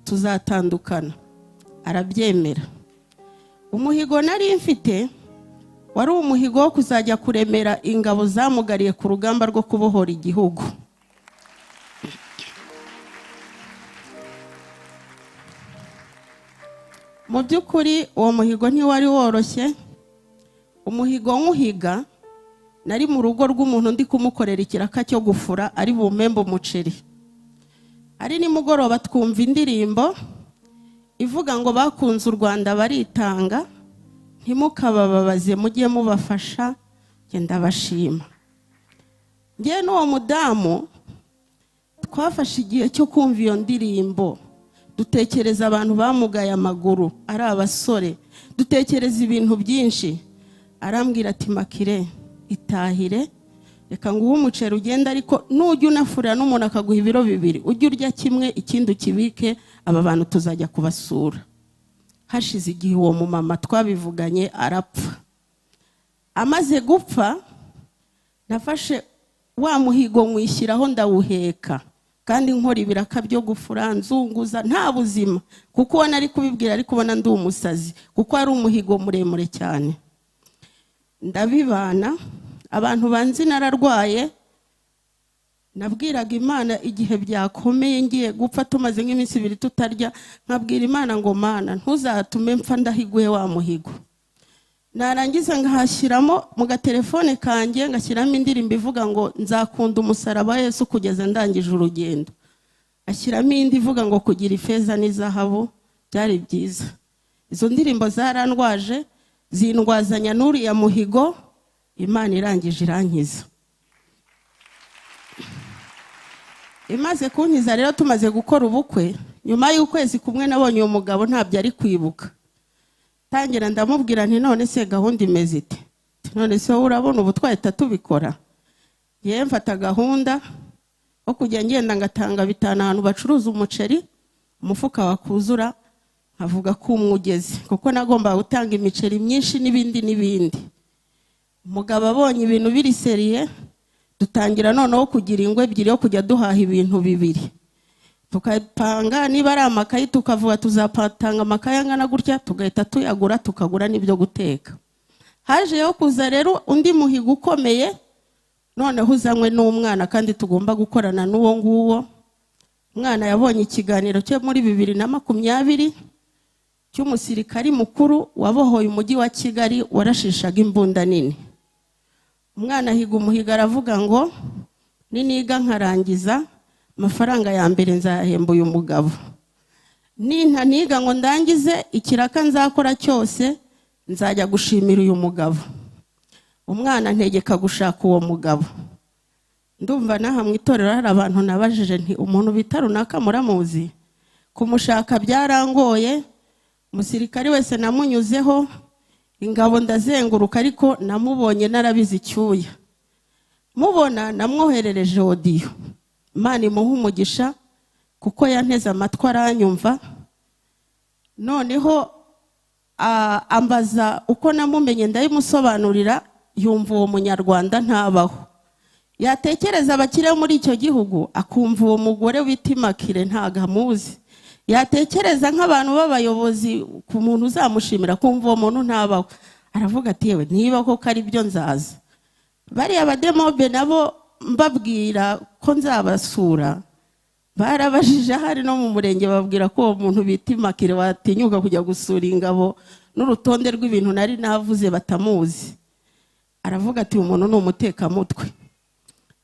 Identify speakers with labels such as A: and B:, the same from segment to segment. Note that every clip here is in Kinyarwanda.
A: Tuzatandukana. Arabyemera. Umuhigo nari mfite wari umuhigo wo kuzajya kuremera ingabo zamugariye ku rugamba rwo kubohora igihugu. Mu by'ukuri uwo muhigo ntiwari woroshye. Umuhigo nkuhiga nari mu rugo rw'umuntu ndi kumukorera ikiraka cyo gufura, ari bumembe umuceri. Ari nimugoroba twumva indirimbo ivuga ngo bakunze u Rwanda baritanga, ntimukabababaze mujye mubafasha, njye ndabashima. Njye n'uwo mudamu twafashe igihe cyo kumva iyo ndirimbo, dutekereza abantu bamugaye amaguru ari abasore, dutekereza ibintu byinshi. Arambwira ati Makire, itahire, reka nguhe umuceri ugenda, ariko nujya unafurira n'umuntu akaguha ibiro 2, ujye urya kimwe ikindi ukibike, aba bantu tuzajya kubasura. Hashize igihe uwo mumama twabivuganye arapfa. Amaze gupfa nafashe wa muhigo nkwishyiraho ndawuheka, kandi nkora ibiraka byo gufura nzunguza nta buzima, kuko uwo nari kubibwira ari kubona ndi umusazi, kuko ari umuhigo muremure cyane. Ndabibana, abantu banzi nararwaye, nabwiraga Imana igihe byakomeye ngiye gupfa tumaze nk'iminsi 2 tutarya, nkabwira Imana ngo Mana ntuzatume mpfa ndahiguye wa muhigo. Narangiza ngahashyiramo mu gatelefone kanjye ngashyiramo indirimbo ivuga ngo nzakunda umusaraba wa Yesu kugeza ndangije urugendo. Ashyiramo indi ivuga ngo kugira ifeza n'izahabu, byari byiza. Izo ndirimbo zarandwaje, zindwazanya n'uriya muhigo, Imana irangije irankiza. Imaze kunkiza rero tumaze gukora ubukwe, nyuma y'ukwezi kumwe nabonye uwo mugabo ntabyo ari kwibuka. Tangira ndamubwira nti none se gahunda imeze ite? None se wowe urabona ubu twahita tubikora? Yewe mfata gahunda yo kujya ngenda ngatanga 5 ahantu bacuruza umuceri, umufuka wakuzura nkavuga ko umwe ugeze, kuko nagombaga gutanga imiceri myinshi n'ibindi n'ibindi. Umugabo abonye ibintu biri seriye, dutangira noneho kugira ingo 2 yo kujya duhaha ibintu 2. Tukapanga niba ari amakayi tukavuga tuzapatanga amakayi angana gutya, tugahita tuyagura tukagura n'ibyo guteka. Hajeyo kuza rero undi muhigo ukomeye, noneho uzanywe n'umwana kandi tugomba gukorana n'uwo nguwo. Umwana yabonye ikiganiro cyo muri 2020 cy'umusirikari mukuru wabohoye umujyi wa Kigali warashishaga imbunda nini. Umwana ahiga umuhigo aravuga ngo niniga nkarangiza amafaranga ya mbere nzahemba uyu mugabo, nintaniga ngo ndangize ikiraka nzakora cyose nzajya gushimira uyu mugabo. Umwana ntegeka gushaka uwo mugabo. Ndumva naha mu itorero hari abantu nabajije nti umuntu bita runaka muramuzi? Kumushaka byarangoye, umusirikari wese namunyuzeho, ingabo ndazenguruka, ariko namubonye narabize icyuya. Mubona namwoherereje audio. Imana imuhe umugisha kuko yanteze amatwi aranyumva. Noneho ambaza uko namumenye ndayimusobanurira, yumva uwo munyarwanda ntabaho. Yatekereza abakire muri icyo gihugu akumva uwo mugore wita Imakire ntago amuzi. Yatekereza nk'abantu b'abayobozi ku muntu uzamushimira akumva uwo muntu ntabaho. Aravuga ati yewe niba koko ari byo nzaza. Bariya bademobe nabo mbabwira ko nzabasura, barabajije ahari no mu murenge babwira ko uwo muntu bita Imakire watinyuka kujya gusura ingabo n'urutonde rw'ibintu nari navuze batamuzi. Aravuga ati uyu muntu ni umutekamutwe.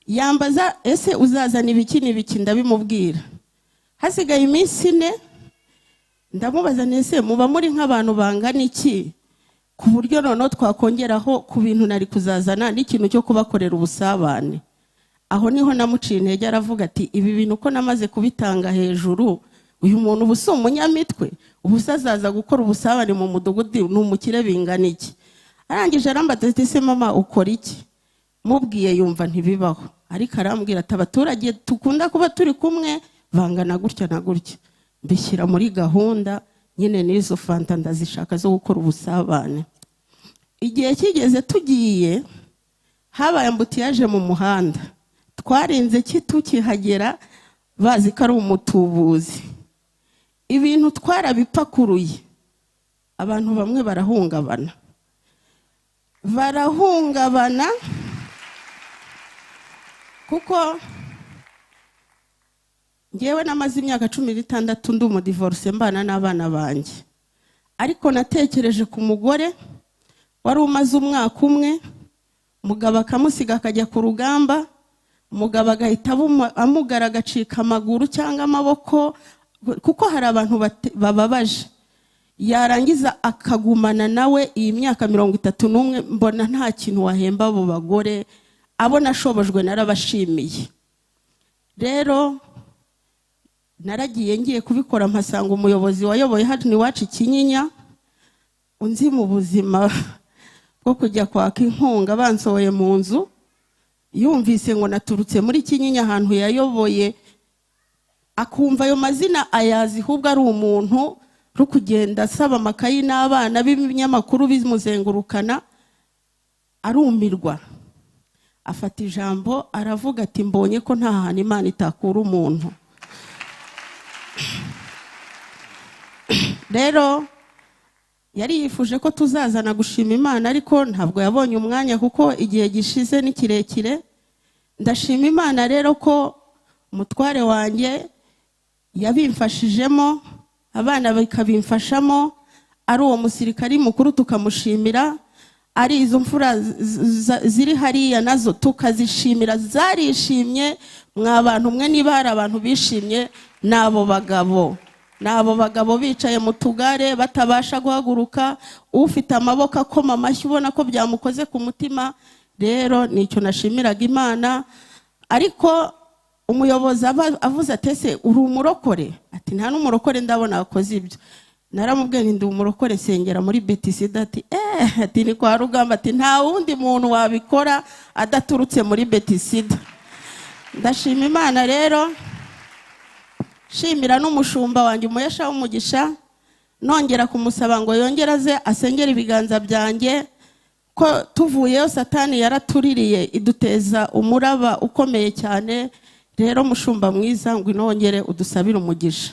A: Yambaza ese uzazana ibiki n'ibiki, ndabimubwira. Hasigaye iminsi 4 ndamubaza nti ese muba muri nk'abantu bangana iki ku buryo noneho twakongeraho ku bintu nari kuzazana n'ikintu cyo kubakorera ubusabane. Aho niho namuciye intege, aravuga ati ibi bintu ko namaze kubitanga hejuru, uyu muntu ubu si umunyamitwe, ubu se azaza gukora ubusabane mu mudugudu ni umukire bingana iki? Arangije arambaza ati ese mama ukora iki? Mubwiye yumva ntibibaho, ariko arambwira ati abaturage dukunda kuba turi kumwe bangana gutya na gutya. Mbishyira muri gahunda nyine n'izo fanta ndazishaka zo gukora ubusabane. Igihe kigeze tugiye, habaye ambutiyaje mu muhanda, twarinze tukihagera bazi ko ari umutubuzi. Ibintu twarabipakuruye, abantu bamwe barahungabana, barahungabana, kuko ngewe namaze imyaka 16 ndi umudivorce, mbana n'abana banjye. Ariko natekereje ku mugore wari umaze umwaka umwe, umugabo akamusiga akajya ku rugamba, umugabo agahita amugara, agacika amaguru cyangwa amaboko, kuko hari abantu bababaje, yarangiza akagumana nawe iyi myaka 31. Mbona nta kintu wahemba abo bagore. Abo nashobojwe narabashimiye. Rero naragiye, ngiye kubikora, mpasanga umuyobozi wayoboye hano iwacu i Kinyinya, unzi mu buzima bwo kujya kwaka inkunga bansohoye mu nzu. Yumvise ngo naturutse muri Kinyinya ahantu yayoboye, akumva ayo mazina ayazi, ahubwo ari umuntu uri kugenda asaba amakayi n'abana b'ibinyamakuru bimuzengurukana, arumirwa. Afata ijambo aravuga ati: "Mbonye ko nta hantu Imana itakura umuntu." Rero yari yifuje ko tuzazana gushima Imana, ariko ntabwo yabonye umwanya kuko igihe gishize ni kirekire. Ndashima Imana rero ko umutware wanjye yabimfashijemo, abana bakabimfashamo, ari uwo musirikari mukuru tukamushimira, ari izo mfura ziri hariya nazo tukazishimira, zarishimye. Mwa bantu mwe, niba hari abantu bishimye, ni abo bagabo, ni abo bagabo bicaye mu tugare batabasha guhaguruka, ufite amaboko akoma amashyi, ubona ko byamukoze ku mutima. Rero nicyo nashimiraga Imana. Ariko umuyobozi aba avuze ati: "Ese uri umurokore?" Ati: "Nta n'umurokore ndabona wakoze ibyo." Naramubwiye nti: "Ndi umurokore, nsengera muri Betisida." Ati: "Eee," ati: "Ni kwa Rugamba." Ati: "Nta wundi muntu wabikora adaturutse muri Betisida." Ndashima Imana rero, shimira n'umushumba wanjye, umuhesha w'umugisha, nongera kumusaba ngo yongere aze asengere ibiganza byanjye, ko tuvuyeyo Satani yaratuririye, iduteza umuraba ukomeye cyane. Rero mushumba mwiza, ngo inongere udusabire umugisha.